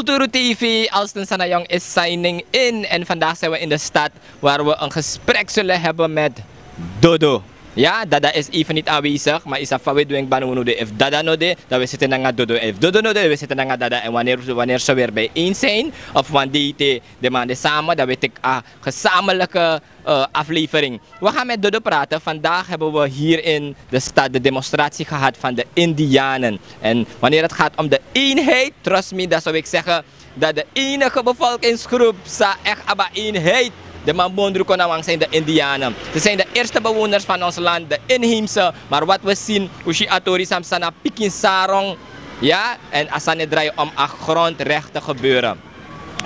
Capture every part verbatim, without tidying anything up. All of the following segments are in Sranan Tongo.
Kulturu T V, Alston Sanayong is signing in. En vandaag zijn we in de stad waar we een gesprek zullen hebben met Dodo. Ja, Dada is even niet aanwezig, maar is a fa we dwing banu de. If Dada no de, dan we zitten nanga Dodo. If Dodo no de, we zitten nanga Dada. En wanneer, wanneer ze weer bijeen zijn, of wanneer die de maanden samen, dan weet ik, ah, gezamenlijke eh, aflevering. We gaan met Dodo praten. Vandaag hebben we hier in de stad de demonstratie gehad van de Indianen. En wanneer het gaat om de eenheid, trust me, dan zou ik zeggen dat de enige bevolkingsgroep sa echt aba eenheid. De man Bondru Konawang zijn de Indianen. Ze zijn de eerste bewoners van ons land, de inheemse. Maar wat we zien, Ushi Atori Samsana Pikin Sarong. Ja, en Asane draai om a grondrechten gebeuren.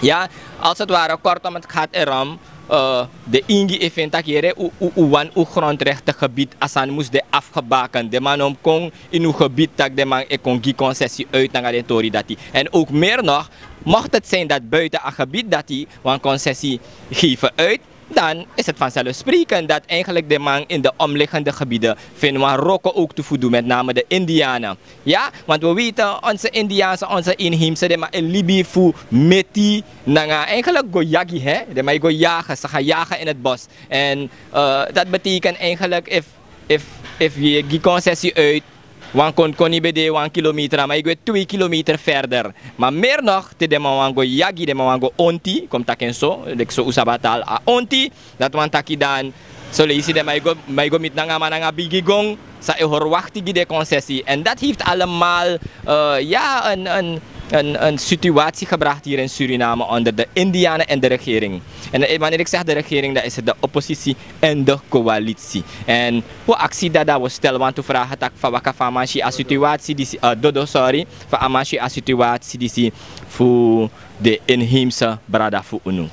Ja, als het ware, kortom, het gaat erom eh, de ingi e feni tak' yere, u, u, u wan u grondrechtig gebied, a sani mus de afgebakend. De man no mus kon in u gebied tak' de man e kon gi concessie uit nanga den tori dati. En ook meer nog, mocht het zijn dat buiten a gebied dati wan concessie geven uit, dan is het vanzelfsprekend dat eigenlijk de man in de omliggende gebieden vindt wan roko ook te voldoen, met name de Indianen. Ja, want we weten, onze Indiaanse, onze inheemse, de man e libi fu meti nanga eigenlijk go yagi, hè? De man e go jagen, ze gaan jagen in het bos. En eh, dat betekent eigenlijk, if, if, if je gi concessie uit, wan kon, kon niet bij de wan kilometer, maar ik weet twee kilometer verder. Maar meer nog, te de man wan go yagi, de man wan go onti, kom taken so, like so u sabi a taal, a onti, dat wan taki dan, so leisi de man e go, man e go miti nanga man nanga bigi gong, sa e hori wakti gi de concessie. En dat heeft allemaal, eh, ja, een, een, een, een situatie gebracht hier in Suriname onder de Indianen en de regering. En eh, wanneer ik zeg de regering, dan is het de oppositie en de coalitie. En we actie dat, dat we stellen, want we vragen tak' fa waka fa a man si a situatie disi, eh, Dodo, sorry, fa a man si a situatie disi fu de inheemse brada fu unu.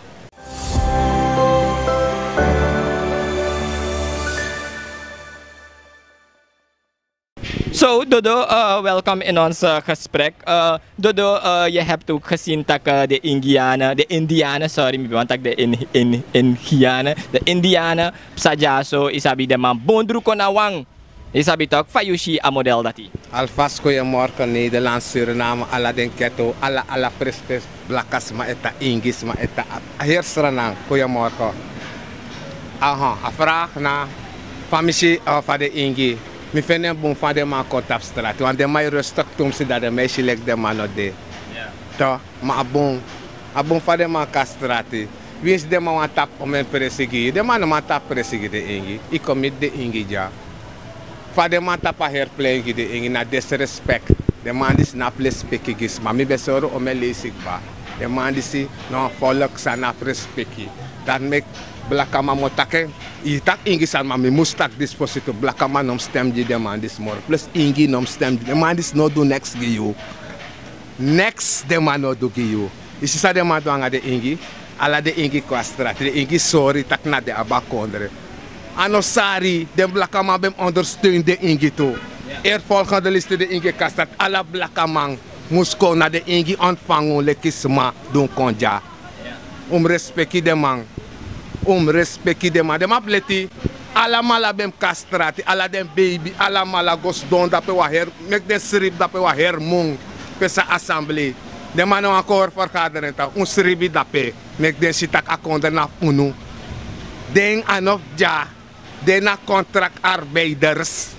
So, Dodo, eh, welkom in ons eh, gesprek. Eh, Dodo, eh, je hebt ook gezien dat eh, de Indianen, de Indianen, sorry, mi ben taki de in, in, Indianen, de Indianen, psa dyaso, yu sabi de man Bondru Konawang. Yu sabi toch, fa yu si a model dati. Alvast goeiemorgen Nederland, Suriname, ala den ghetto, ala, ala prespres, blaka sma eta, ingi sma eta, a heri Sranan, goeiemorgen. Aha, a vraag na, fa mi si, eh, fa den ingi. Mi feni en bun fa den man kon tapu strati, want den man e rustig tumsi, dan den man e si leki den man no de. Toch, ma a bun, a bun fa den man kon na strati. Winsi den man wani tapu omen presi gi yu, den man no man tapu presi gi den ingi. Yu kon miti den ingi dya. Fa den man tapu a heri plein gi den ingi, na disrespect. Den man disi no abi lespeki gi sma. Mi ben sori omen leisi kba. Den man disi na wan folk san no abi respeki. Dati meki blakaman, mi o taki en, yu taki ingi sani, ma mi mus taki disi fosi tu, blakaman no mus stem gi den man disi moro. Plus ingi no mus stem gi den man disi, no du neks gi yu. Neks den man no du gi yu. Yu si san den man du nanga den ingi? Ala den ingi kon na strati, den ingi sori tak' na den abi a kondre. A no sari, den blakaman ben mus ondersteun den ingi tu. Eervolgende liste, den ingi e kon na strati, ala blakaman mus kon, na den ingi ontfangi un leki sma di un kon dya. Un mus respeki den man. Un mus respeki den man. Den man abi leti. Alamala ben mus kon na strati, ala den beibi, alamala go sidon dape wan heri, meki den sribi dape wan heri mun. Pe san assemblee. Den man no wani kon hori vergadering taki un sribi dape. Meki den si tak' a kondre na fu unu. Den a no fu dya. Den na contractarbeiders.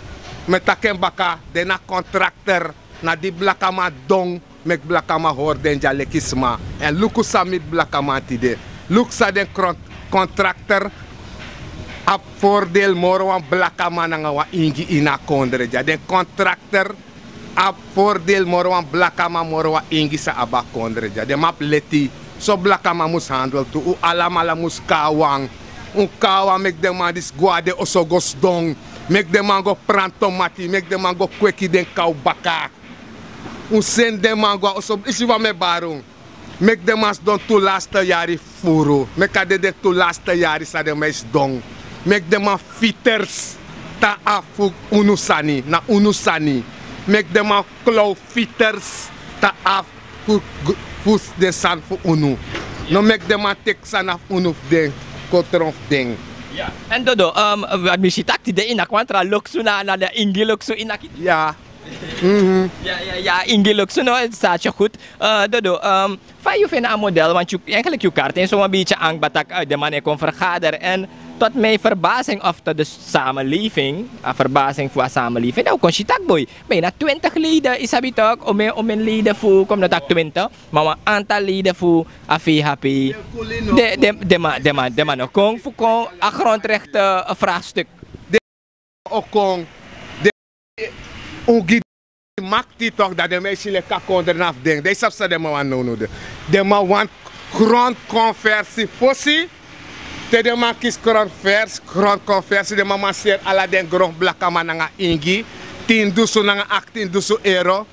Mi e taki en baka, den na contractor. Na di blakaman don, meki blakaman hori den dya leki sma. Èn luku san miti blakaman tide. Luku san den kron-, contractor abi voordeel moro wan blakaman nanga wan ingi ini a kondre dya. Den contractor abi voordeel moro wan blakaman moro wan ingi san abi a kondre dya. Den man abi leti. So blakaman mus handel tu. Un alamala mus kon na wan. Un kon na wan, meki den man disi go na den oso go sidon. Meki den man go pranti tomati, meki den man go kweki den kaw baka. Un seni den man go na oso, yu si fa mi e bari un. Meki den man sidon tu laste yari fufuru. Meki a de den tu laste yari san den man e sidon. Meki den man fiters, tan afu unu sani, na unu sani. Meki den man klow fiters, tan afu fu, fu den sani fu unu. No meki den man teki sani na fu unu fu den, kon tron fu den. Ya. Èn Dodo, um, mi si tak' tide yu naki wan tra loksu na, na den ingi loksu yu naki. Ya. Mhm. Ya, ya, ya, Ingi, luk so no, het staat je goed. Eh, Dodo, ehm, fa yu feni a model, want yu, eigenlijk yu karten so wan beetje ang batak, eh, den man e kon vergader. En tot mijn verbazing of tot de samenleving, a verbazing fu a samenleving, dan u kon si tak' boi, bijna twintig leden, yu sabi tok, omen, omen leden fu, kom no tak' twintig, maar wan aantal leden fu a V H P. De, de, de man, de man, de man no kon fu kon a grondrechten, eh, vraagstuk. O kon, den un gi makti tok, dan den man e si leki a kondre na fu den. Den sabi san den man wani now, no, den, den man wani grondkonversi fosi. Te den man kisi grondvers-, grondkonversi, den man man seri ala den gron fu blakaman nanga Ingi, tin dusun nanga aktin dusun euro.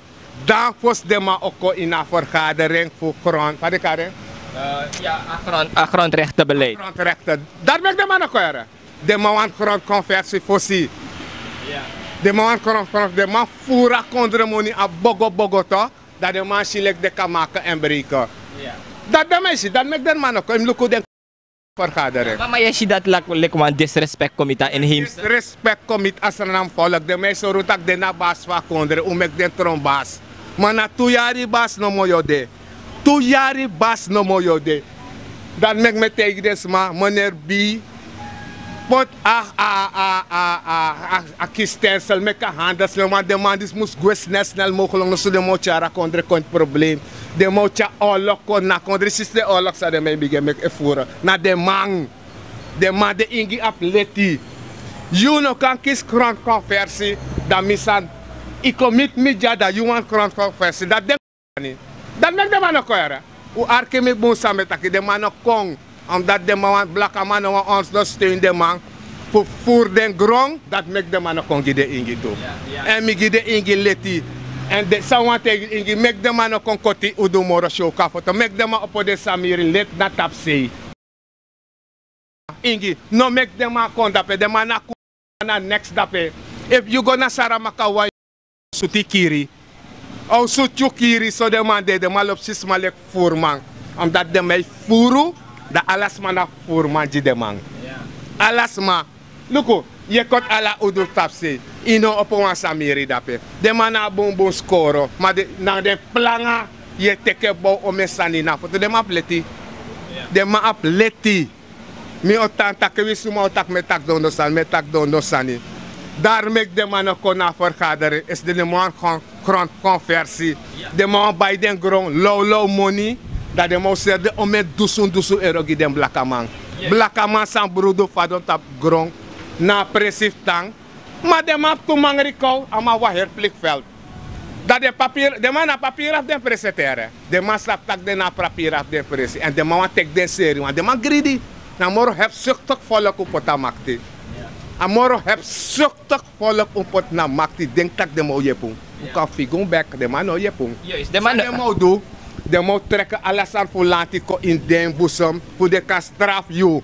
Dan fosi den man o kon ini a vergadering fu grond, fa den kari en? Eh, ya, a grond-, a grondrechtenbeleid. Grondrechten. Dati meki den man no kon yere. Den man wani grondkonversi fosi. Ya. Den man wani grond, grond, den man furu a kondre moni a bogo bogo tok, dan den man si leki den kan maken en breken. Ya. Dati den man e si, dati meki den man no kon, yu mus luku den vergadering. Ma, ma yu e si dati leki, leki wan disrespect kon miti a inheemse. Disrespect kon miti a Sranan volk, den man e sori un tak' den na basi fu a kondre, un meki den tron basi. Ma na tu yari basi nomo yu o de. Tu yari basi nomo yu o de. Dati meki mi e taigi den sma, meneer B, poti a, a, a kisi stensel, meki a handel snel, want den man disi mus gwe snel, snel mogelijk, noso den man o tyari a kondre kon ini probleem. Den man o tyari oorlog kon na kondre, sinsi den oorlog san den man e bigin meki e furu. Na den man. Den man, den Ingi abi leti. Yu no kan kisi grondkonversi, dan mi sani. Yu kon miti mi dya, dan yu wani grondkonversi. Dati den Dati meki den man no kon yere. Un arki mi bun san mi e taki, den man no kon. Omdat den man wani, blakaman no wani ondersteun den man fu furu den gron, dati meki den man no kon gi den Ingi tu. Ya, ya. Èn mi gi den Ingi leti. Èn den san wani taigi Ingi, meki den man no kon koti udu moro, syoka foto. Meki den man opo den samiri leti na tapusei. Ingi, no meki den man kon dape, den man na ku-, na neks dape. Efu yu go na Saramaka wan, sutu kiri. A o sutu yu kiri, so den man de, den man lobi si sma leki furuman. Omdat den man e furu, dan ala sma na furuman gi den man. Ala sma. Luku, yu e koti ala udu tapusei. Yu no opo wan samiri dape. Den man na bunbun skoro. Ma den, na den planga, yu e teki bow omen sani na foto. Den man abi leti. Den man abi leti. Mi o tan taki, wi suma o taki mi e taki dondon sani, mi e taki dondon sani. Dati meki den man no kon na a vergadering, efu den man wani kon, grondkonversi. Den man wani bai den gron, lawlaw moni, dan den man o seri den omen dusun, dusun euro gi den blakaman. Blakaman san brudu fadon tapu gron, na a presi fu tan. Ma den man abi tu mangri kow, a man abi wan heri vliegveld. Dan den papiri, den man na papira fu den presi e teri. Den man sabi tak' den na papira fu den presi. Èn den man wani teki den seri, want den man gridi. Na moro hebzuchtig volk un poti na makti. A moro hebzuchtig volk un poti na makti, denki tak' den man o yepi un. Un kan figi un bek, den man no o yepi un. San den man o du, den man o treki ala sani fu lanti kon ini den boezem, fu den kan strafu yu.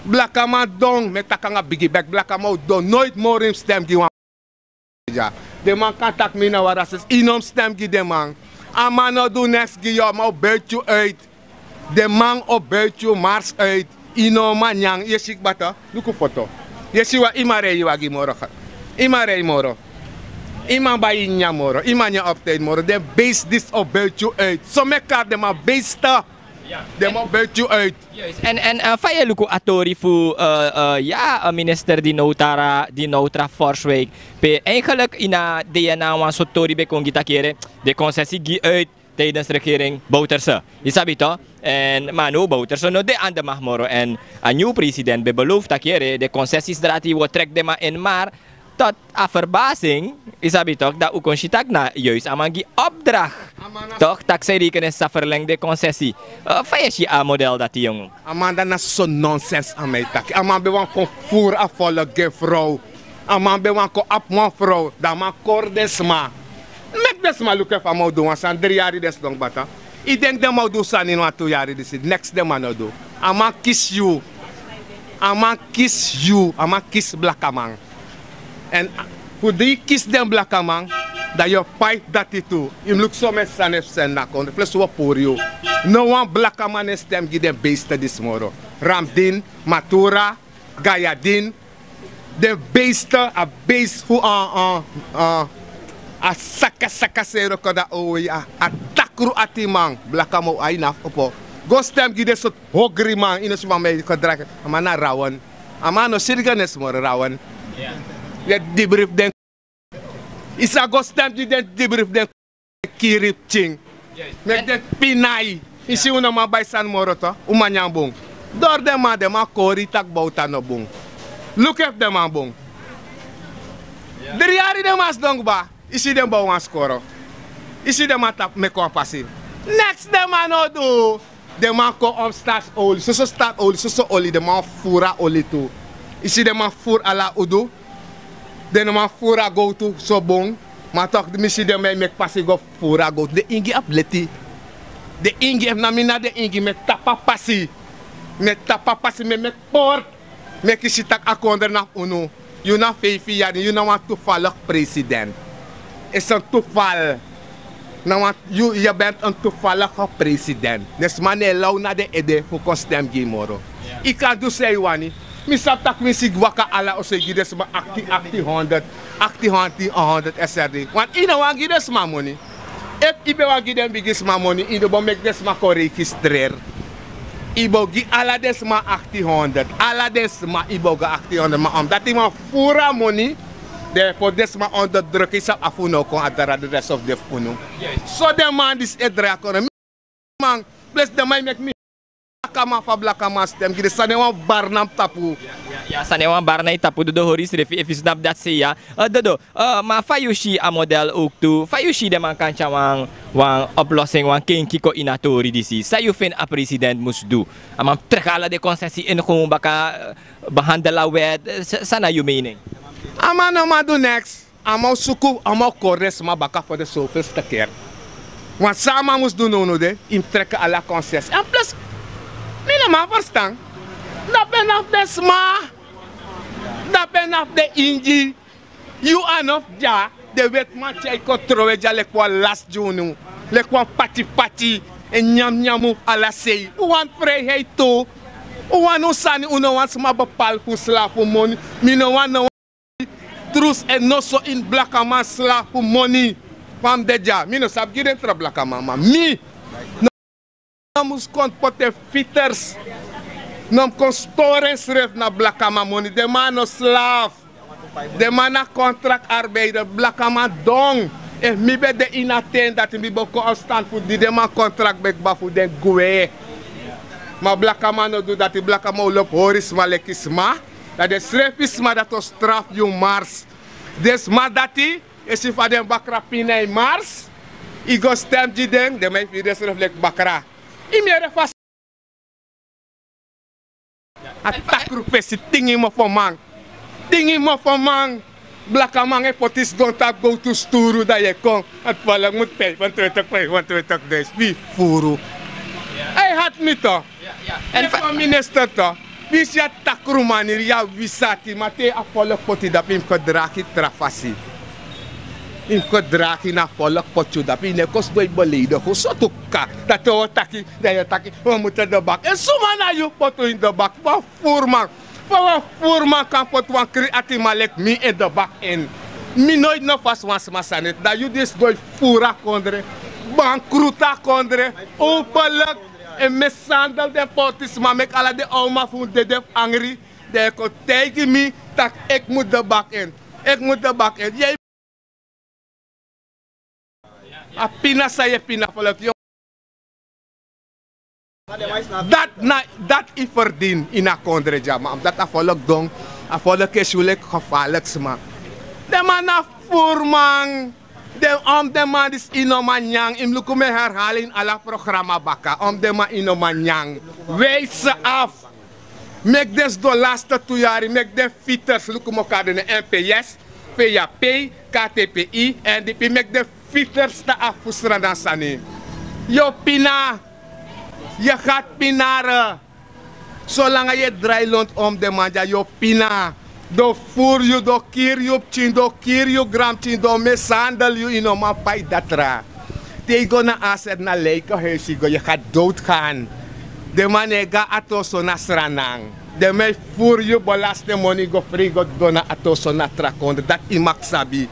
Blakaman don, mi e taki nanga bigi bek, blakaman o don, noiti moro yu mus stem gi wan. Den man kan taki mi na wan racist, yu no mus stem gi den man. A man no du neks gi yu, a man o buiti yu uit. Den man o buiti yu mars uit. Yu no man nyan, yu e si kba, luku foto. Yu e si wan, yu man rei yu wagi moro. Yu man rei moro. Yu man bai yu nyan moro. Yu man nyan op tijd moro. Den beest disi o buiti yu uit. So mi e kari den man beesten. Den man o buiti yu uit. Juist. En, en, eh, fa yu e luku a tori fu, eh, eh, ya, eh, minister di now tra, di now tra Forswijk. Pe eigenlijk ini a DNA wan sortu tori ben kon gi taki yere, den concessie gi uit tijdens regering Bouterse. Yu sabi toch? En, ma now Bouterse no de aan de macht moro. En a nieuw president ben beloof taki yere, den concessies dati wi o trek den man in, maar tot a verbazing, yu sabi toch, dan un kon si tak' na juist a man gi opdracht. Toch, taxi rekening sa verleng den concessie. Eh, fa yu e si a model dati, yongu? A man, dan na so nonsens a man e taki. A man ben wani kon furu a volk gi en vrouw. A man ben wani kon abi wan vrouw, dan a man kori den sma. Meki den sma luku efu a man o du wan sani. Dri yari den sidon kba. Yu denki den man o du sani ini wan tu yari disi? Neks den man no du. A man kisi yu. A man kisi yu. A man kisi blakaman. En fu di yu kisi den blakaman, dan yu o pai dati tu. Yu mus luku so meki sani e seni na kondre, plus wi o puru yu. No wan blakaman no e stem gi den beesten disi moro. Ramdin, Matura, Gayadin, den beesten, a beest fu, eh, eh, eh, A saka saka sero koda owei a takru ati man blaka mo a ini a fu opo. Go stem gi den sortu hogri man ini o si wan man e gedraki. A man na rawan. A man no sirigi a nesi moro rawan. Yu e dibri fu den. Yu sa go stem gi den dibri fu den. Kiri pikin. Meki den pina yu. Yu si un no man bai sani moro to un man nyan bun. Dori den man den man kori yu tak' bowta no bun. Luku efu den man bun. Dri yari den man sidon kba. Yu si den bow wan skoro. Yu si den man tapu meki wan pasi. Neks den man no du. Den man kon omstarsi oli soso starsi oli soso oli den man furu a oli tu. Yu si den man furu ala udu. Den no man furu a gowtu so bun. Ma tok mi si den man e meki pasi go furu a gowtu den ingi abi leti. Den ingi efu na mi na den ingi mi e tapu a pasi. Mi e tapu a pasi mi e meki portu. Meki yu si tak' a kondre na fu unu. Yu na feifi yari yu na wan tufaligi president. Esi en tufal. Na wan yu yu bent en tufaligi president. Den sma no e law na den ede fu kon stem gi yu moro. Yu kan du san yu wani. Mi sabi tak' winsi yu waka ala oso yu gi den sma akti akti honderd. Akti honderd srd. Wantu yu no wani gi den sma moni. Efu yu ben wani gi den bigisma moni yu no bo meki den sma kon registreri. Yu bo gi ala den sma akti honderd ala den sma yu bo gi akti honderd ma omdati yu man furu a moni. Den e poti den sma onderdruk yu sabi afu un no kon a dara de rest of de fu unu. So den man disi e drai a kondre mi man. Blesi den man e meki mi blakaman fu a blakaman stem gi den sani en wan bari na mi tapu. Ya sani en wan bari na yu tapu dodo hori yu srefi efu yu snapu dati sei ya. Dodo. Ma fa yu si a model owktu fa yu si den man kan tyari wan wan oplossing wan kenki kon ini a tori disi san yu feni a president mus du? A man mus treki ala den konsesi ini kon baka behandel a wet. San na yu mening? A man no man du neks. A man o suku a man o kori den sma baka fo den sofeste keri. Wan san a man mus du nownu de yu mus treki ala konsesi èn plus mi no man ferstan. Dape na fu den sma. Dape na fu den ingi. Yu a no fu dya. Den wetiman tyai kon trowe dya leki wan lasi gi unu leki wan patipati. En nyamnyamu fu ala sei un wani freiheit tu. Un wani un sani un no wani sma bepali fu un slafu moni. Mi no wani no wan trus en noso ini blakaman slafu moni. Fa mi de dya mi no sabi gi den tra blakaman ma mi no mus kon poti en fiters. No mus kon stori ensrefi na blakaman moni den man no slafu. Den man na kontrakti arbeider blakaman don. Efu mi ben de ini a ten dati mi bo kon a stand fu di den man kontrakti ben kba fu den gwe. Ma blakaman no du dati blakaman o lobi hori sma leki sma. Dan den srefi sma dati o strafu yu mars. Den sma dati e si fa den bakra pina e mars. Yu go stem gi den den man e firi den srefi leki bakra. Yu mi yere fasi. A takru fesi tingi mofoman. Tingi mofoman. Blakaman e poti sidon tapu gowtu sturu dan yu e kon. A tufalak mutu feifi wan twentik feifi wan twentik duisi fu yu furu. A e hati mi to. Èn fa minister to. Winsi yu a takru maniri yu a wisi ati ma te a folok poti dapu yu mus kon dragi tra fasi. Yu mus kon dragi na folok poti yu dapu yu no e kon sidon yu beleidigi un sortu kaka dati o taki. Dan yu o taki wan mutu en dobak èn suma na yu poti un ini dobak? Wan furu man. Fa wan furu man kan poti wan krin ati man leki mi en dobak en. Mi noiti no fasi wan sma sani eti dan yu disi go e furu a kondre. Bankrutu a kondre. Openlik. En mesandel den portisma meki ala den awman fu un dede fu angri. Dan yu kon taigi mi tak' eki mu dobak en. Eki mu dobak en. A pina san yu e pina folok yu. Dati na dati yu ferdini ini a kondre dya ma dati a folok don. A folok e si un leki gefalik sma. Den man na furu man. Den om den man disi yu no man nyan yu mus luku mi e herhali ini ala programa baka om den man yu no man nyan. Weisi afu. Meki den sidon laste tu yari meki den fiters luku mi o kari den na mps, vap, ktpi, ndp meki den fiters tan afu fu sran dan sani. Yu o pina. Yu gati pinare. Solanga yu e drai lontu om den man dya yu o pina. Den o furu yu den o kiri yu pikin den o kiri yu granpikin den o mesandel yu yu no man pai datra. Te yu go na aser na leike heisi go yu gati dowtu gan. Den man no e go na ati oso na sranan. Den man e furu yu bolaste moni go fri go didon na ati oso na tra kondre dati yu maki sabi.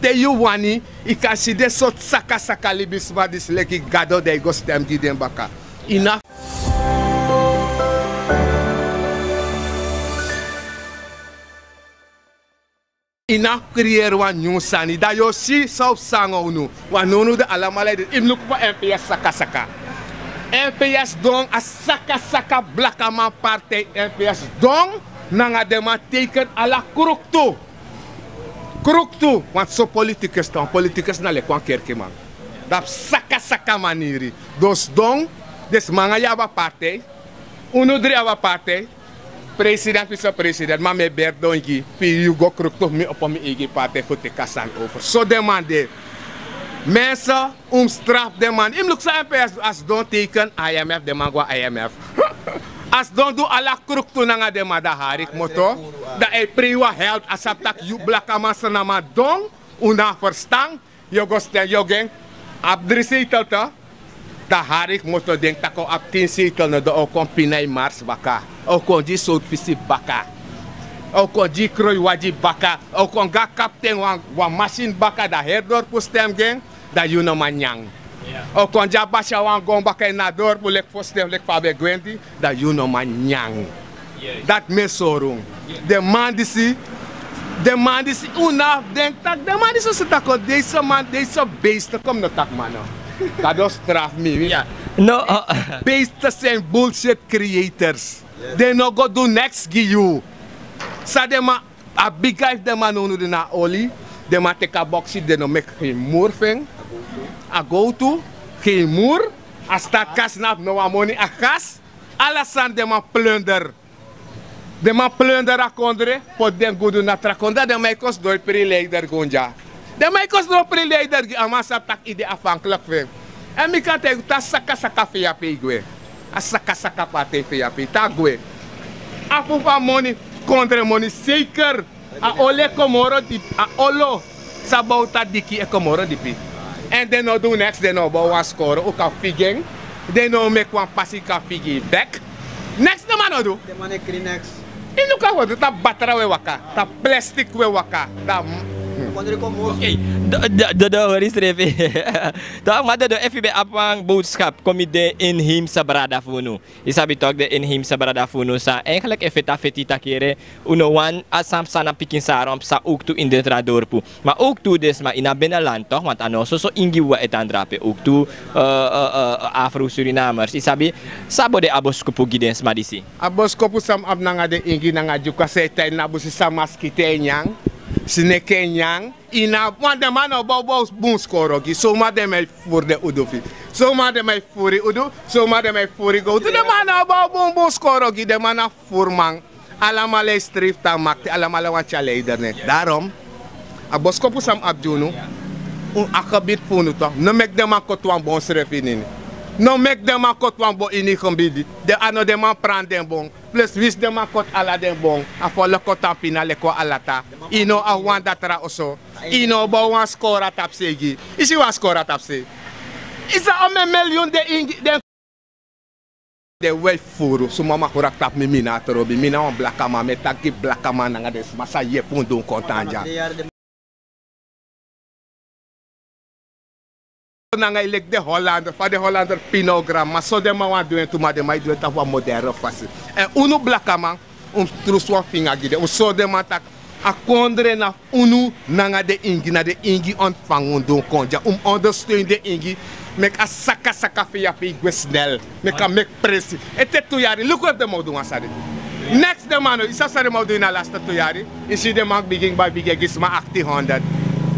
Te yu wani, yu kan si den sortu sakasaka libisma disi leki gado, dan yu go stem gi den baka. Ina ina creëer wan nyun sani, dan yu o si san o psa nanga unu. Wan nownu de alamala ede, yu mus luku fa M P S sakasaka. M P S don, a sakasaka blakaman partij. M P S don, nanga den man teken ala kruktu. Kruktu, want so politikus, dan politikus na leki wan kerkiman. Dan sakasaka maniri. Dus don, den sma nanga yu abi a partij. Unu dri abi a partij. President, vicepresident, ma mi e beri don gi fu yu go kruktu fu mi opo mi eigi partij fu teki a sani over. So den man de. Mensen, un mus straf den man. Yu mus luku san M P S du, a sidon teken I M F, den man go na I M F. A sidon du ala kruktu nanga den man, dan hari kmoto. Dan a e prei wan help, a sabi taki yu blakaman, Sranan man don, un no abi ferstan, yu o go stem, yu o gi en, abi dri seitel tu. Dan hari kmoto, denki taki a o abi tin seitel, no, dan a o kon pina yu mars baka. A o kon gi yu sowtufisi baka. A o kon gi yu kroiwagi baka. A o kon gi a kapten wan, wan masin baka, dan heri dorpu stem gi en. Dan yu no man nyan. A o kon gi a basiya wan gon baka ini a dorpu leki fosi, leki fa a ben gwenti, dan yu no man nyan. Dati mi e sori unu. Den man disi, den man disi, un no abi den taki, den man disi o si taki, o, deze man, deze beesten, kon mi no taki man no. Gado o strafu mi. No, beesten zijn bullshit creators. Den no go du neks gi yu. San den man A bigi fu den man nownu de na oli. Den man teki a boksi, den no meki geen muru fu en. A gowtu, geen muru. A stad kas no abi no wan moni, a gas. Ala sani den man plunder. Den man plunder a kondre, poti den gudu na tra kondre. Den man e kon sidon e prin leider gi un dya. Den man e kon sidon prin leider gi, a man sabi taki yu de afhankelijk fu en. Èn mi kan taigi yu taki a sakasaka fei ape e gwe. A sakasaka partij fei ape e tan gwe. A fu fu a moni, kondre moni zeker. A olo e kon moro dipi, a olo san bow tan diki e kon moro dipi. Èn den no du neks, den no bow wan skoro, un kan figi en. Den no meki wan pasi kan figi bek. Neks den man no du. Den man e krin neks. Yu luku a foto, tapu batra un e waka, tapu plastic un e waka, tapu. Okei, dodo, hori srefi. Tok, ma dodo, efu yu ben abi wan boodschap kon gi den inheemse brada fu unu. Yu sabi tok, den inheemse brada fu unu san eigenlijk e feti a feti taki ere, un no wani a san psa na pikin Sarong psa ook tu ini den tra dorpu. Ma ook tu den sma ini a binnenland tok, want a no soso ingi wawan e tan drape ook tu, eh, eh, eh, Afro-Surinamers. Yu sabi, san bo de a boskopu gi den sma disi? A boskopu san mi abi nanga den ingi nanga Dyuka san e tan ini a busi, san maskiti e nyan, sneki e nyan. Yu no abi, want den man no bow bow bun skoro gi. Suma den man e fufuru den udu fu yu. Suma den man e fufuru yu udu, suma den man e fufuru yu gowtu. Den man no bow bun bun skoro gi, den man na fufuruman. Alamala e strijf tan makti, alamala wani tyari leider nen. Daarom, a boskopu san mi abi gi unu, un a gebied fu unu tok, no meki den man koti wan bon srefi ini ini. No meki den man koti wan bon ini gebied. Den a no den man prani den bon. Plus winsi den man koti ala den bon, a folku o tan pina leki wan alata. Yu no abi wan datra oso. Yu no bow wan skoro a tapusei gi. Yu si wan skoro a tapusei? Yu sa omen milyun den ingi, den. Den wei fufuru, suma maki wroko tapu mi, mi na a trobi, mi na wan blakaman, mi e taki blakaman nanga den sma san yepi un du un kon tan dya. Nanga yu leki den Hollander, fa den Hollander pina un granmama, so den man wani du en tu, ma den man e du en tapu wan moderne fasi. Èn unu blakaman, un mus trusu wan finga gi den, un mus sori den man taki a kondre na unu nanga den ingi, na den ingi ontfang un du un kon dya, un mus ondersteun den ingi, meki a sakasaka fei ape e gwe snel, meki a meki presi. Ete tu yari, luku efu den man o du wan sani. Neks den man no, yu sabi san den man o du ini a laste tu yari? Yu si den man bigin bai bigi e gi sma achttien honderd.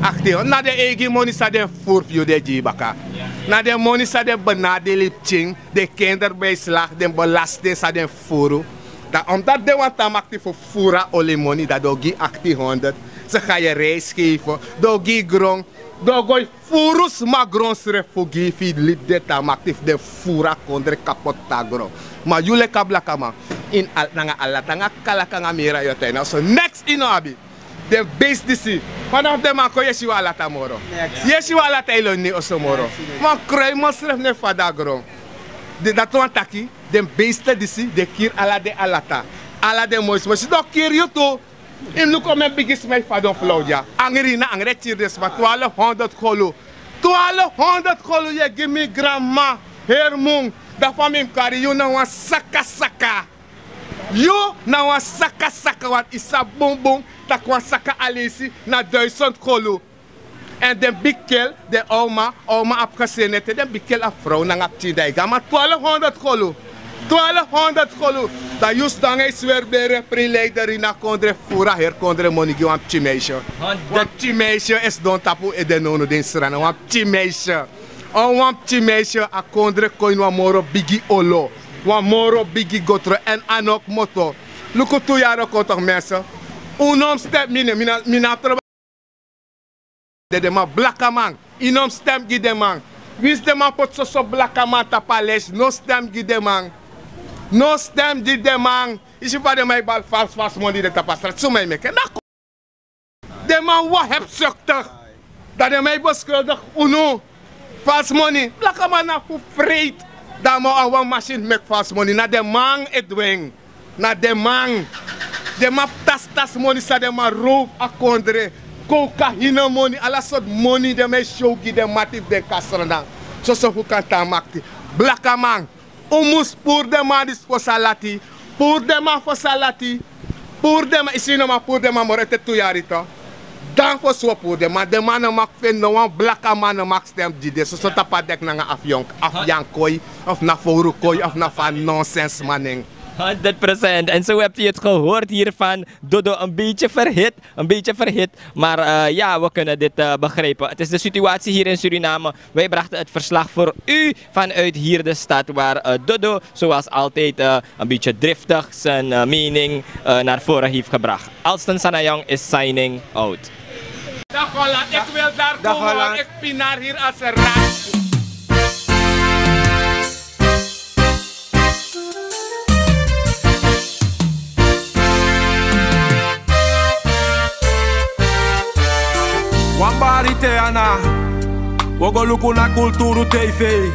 Achttien honderd. Na den eigi moni san den fufuru fu yu den e gi yu baka. Na den moni san den benadeli pikin, den kinderbijslag, den belasting san den fufuru. Dan omdat den wani tan makti fu fufuru a oli moni, dan den o gi yu achttien honderd. Ze gaan je reis geven. Den o gi yu gron. Den o go fufuru sma gron srefi fu gi yu fu yu libi den tan makti fu den fufuru a kondre kapot tan gron. Ma yu leki a blakaman, ini al, nanga alata, nanga kalaka, nanga mira yu o tan ini a oso, neks yu no abi. Den beest disi, fanafu den man kon yu e si wan alata moro. Yu e si wan alata e lon ini yu oso moro. Wan kruiman srefi no e fadon a gron. Dati wani taki, den beesten disi, den kiri ala den alata. Ala den moi sma. Sidon kiri yu tu. Yu mus luku mi e bigin smei fadon fu lawdya. Angri na angri e kiri den sma. Twalfu honderd kolu. Twalfu honderd kolu yu e gi mi granmama. Heri mun. Dan fa mi mus kari yu na wan saka saka. Yu na wan saka saka, want yu sabi bunbun tak' wan saka aleisi na duisend kolu. Èn den bigi kel, den awman, awman abi geseni ete, den bigi kel abi frow nanga pikin, dan yu gi a man twalfu honderd kolu. Twalfu honderd kolu. Dan yu sidon nanga yu swerbere, prin leideri na kondre, furu a heri kondre moni gi wan pikin meisje. Wan pikin meisje e sidon tapu ede nownow den srana, wan pikin meisje. Wan pikin meisje, a kondre kon ini wan moro bigi olo, wan moro bigi gotro, èn a no kmoto. Luku tu yari o kon toch, mensen. Un no mus stem, mi no, mi no, mi no abi trobi. Den man blakaman, yu no mus stem gi den man. Winsi den man poti soso blakaman tapu a lijst, no stem gi den man. No stem gi den man. Yu si fa den man e bari falsi falsi moni de tapu a strati, suma e meki en? Na kon. Den man wan hebzuchtig. Dan den man e beskuldigi unu. Falsi moni. Blakaman na fu vreet. Dan a man a wan masin meki falsi moni. Na den man e du en. Na den man. Den man abi tasi tasi moni san den man rowfu a kondre. Kokaine moni, ala sortu moni den man e show gi den mati fu den kasra dan. Soso fu kan tan makti. Blakaman. Un mus puru den man disi fosi a lati. Puru den man fosi a lati. Puru den man, yu si, no man puru den man moro ete tu yari toch. Dan fosi un o puru den man. Den man no mag feni, no wan blakaman no mag stem gi den. Soso tapu a dek nanga Afyon, Afyankoi, of na Fowrukoi, of na fa nonsens man nen. Honderd procent. En zo hebt u het gehoord hier van Dodo. Een beetje verhit, een beetje verhit. Maar eh, ja, we kunnen dit eh, begrijpen. Het is de situatie hier in Suriname. Wij brachten het verslag voor u vanuit hier de stad waar eh, Dodo, zoals altijd, eh, een beetje driftig zijn eh, mening eh, naar voren heeft gebracht. Alston Sanayong is signing out. Dag Holland, ik wil daar komen, want ik pinaar hier als een rat. Wan bari te ana, wo go luku na Kulturu T V.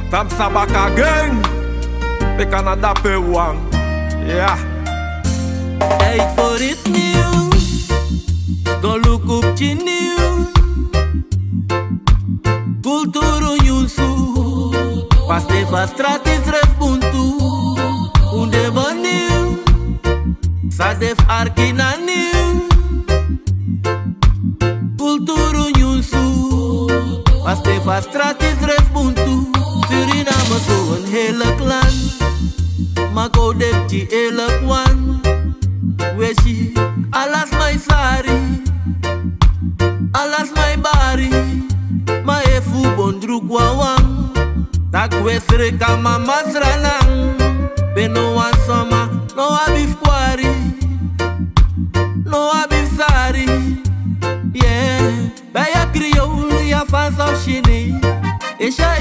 Tam sabaka gen, pekana dape wan. Ya. Tijd voor iets nieuws. Go luku pikin nieuws. Kulturu nyunsu. Paste fa strati srefi buntu. Un de benieuwd. San de fu arki na nieuws. Kulturu nyunsu. Paste fa strati srefi buntu. Suriname so een heerlijk land. Ma go de pikin eerlijk wan. We si, ala sma e sari. Ala sma e bari. Ma efu un bon druku wawan, tak' un e sreka mama sranan. Pe no wan sma no abi fu kwari, no abi fu sari. Yeah. Bij a Creole, Yafas of Chinees. Asia,